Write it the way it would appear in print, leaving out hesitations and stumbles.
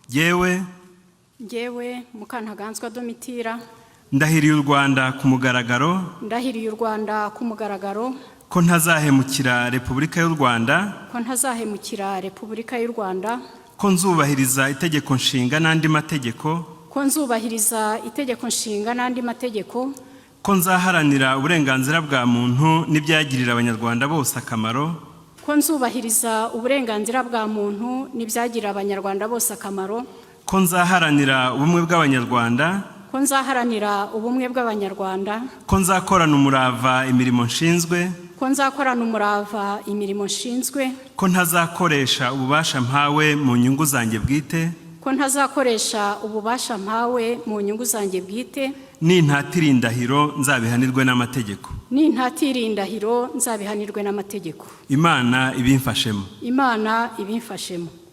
Yewe. Ngewe Mukantaganzwa Domitira, ndahiriye u Rwanda ku mugaragaro, ndahiriye u Rwanda ku mugaragaro, ko ntazahemukira Repubulika y'u Rwanda, ko ntazahemukira Repubulika y'u Rwanda, ko nzubahiriza Itegeko Nshinga n'andi mategeko, ko nzubahiriza Itegeko Nshinga n'andi mategeko, ko nzaharanira uburenganzira bwa muntu n'ibyagirira Abanyarwanda bose akamaro, ko nzubahiriza uburenganzira bwa muntu n'ibyagirira Abanyarwanda bose akamaro, ko nzaharanira ubumwe bw'Abanyarwanda, ko nzaharanira ubumwe bw'Abanyarwanda, ko nzakorana umurava imirimo nshinzwe, ko nzakorana umurava imirimo nshinzwe, ko ntazakoresha ububasha mpawe mu nyungu zanjye bwite, ko ntazakoresha ububasha mpawe mu nyungu zanjye bwite, nintatira indahiro nzabihanirwe n'amategeko. Nintatira indahiro nzabihanirwe n'amategeko. Imana ibimfashemo. Imana ibimfashemo.